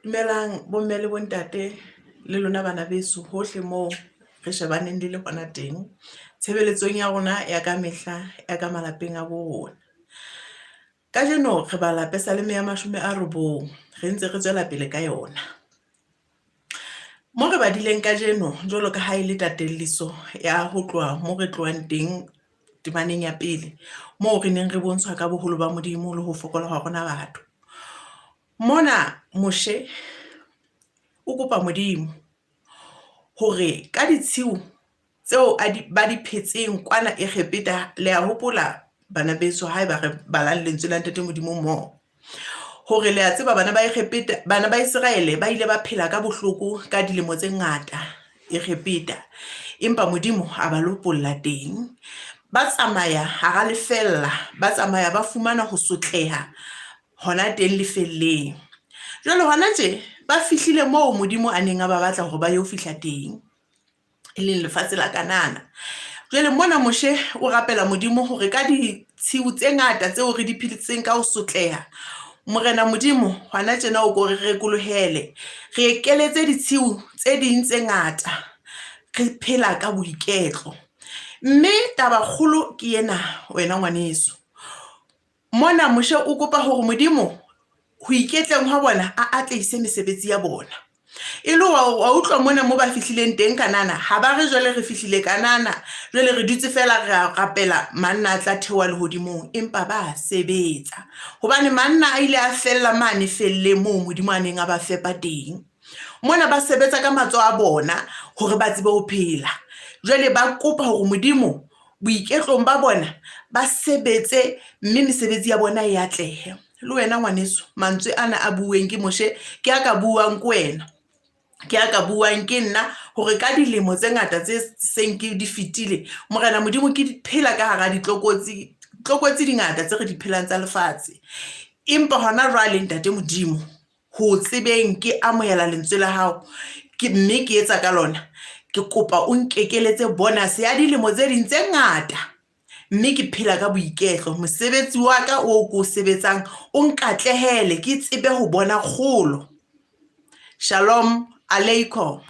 Dumelang bomme le bontate le lona bana beso hohle moo re shebaneng le le hona teng tshebeletsong ya rona ya ka mehla ya ka malapeng a bo rona. Kajeno re bala Pesaleme ya 90, re ntse re tswela pele ka yona. Mo re badileng kajeno jwalo ka ha e le tatelliso ya ho tloha mo re tlohang teng temaneng ya pele, moo re neng re bontshwa ka boholo ba Modimo le ho fokola hwa rona batho. Mona Moshe o kopa Modimo hore ka ditshiu tseo a di ba di phetseng kwana Egepeta, le a hopola bana beso haeba re balang lentswe la ntate Modimo mmoho, hore le a tseba bana ba Egepeta, bana ba Iseraele ba ile ba phela ka bohloko ka dilemo tse ngata Egepeta, empa Modimo a ba lopolla teng. Ba tsamaya hara lefeella, ba tsamaya ba fumana ho sotleha hona teng lefelleng. Jwale hona tje ba fihlile moo Modimo a neng a ba batla hore ba yo fihla teng, e leng lefatshe la Kanana. Jwale mona Moshe o rapela Modimo hore ka ditshiu tse ngata tseo re di phetseng ka ho sotleha, Morena Modimo hona tjena o ko re rekolohele, re ekeletse ditshiu tse ding tse ngata, re phela ka boiketlo. Mme taba kgolo ke ena wena ngwaneso, Mona Moshe o kopa hore Modimo ho iketleng hwa bona a atlehise mesebetsi ya bona. E le wa wa utlwa mona mo ba fihlileng teng Kanana, ha ba re jwale re fihlile Kanana, jwale re dutse feela re a rapela manna a tla theoha lehodimong, empa ba sebetsa. Hobane manna a ile a fella mane felleng moo Modimo a neng a ba fepa teng. Mona ba sebetsa ka matsoho a bona hore ba tsebe ho phela. Jwale ba kopa hore Modimo boiketlong ba bona ba sebetse mme mesebetsi ya bona e atlehe. Le wena ngwaneso, mantswe ana a buuweng ke Moshe ke a ka buuwang ke wena, ke a ka buuwang ke nna hore ka dilemo tse ngata tse seng ke di fetile, Morena Modimo ke phela ka hara ditlokotsi, tlokotsi di ngata tse re di phelang tsa lefatshe. Empa hona jwale Ntate Modimo, ho o tsebeng ke amohela lentswe la hao ke mme ke etsa ka lona, ke kopa o nkekeletse bonus ya dilemo tse ding tse ngata mme ke phela ka boiketlo. Mosebetsi wa ka oo ke o sebetsang o nkatlehele ke tsebe ho bona kgolo. Shalom Aleikum.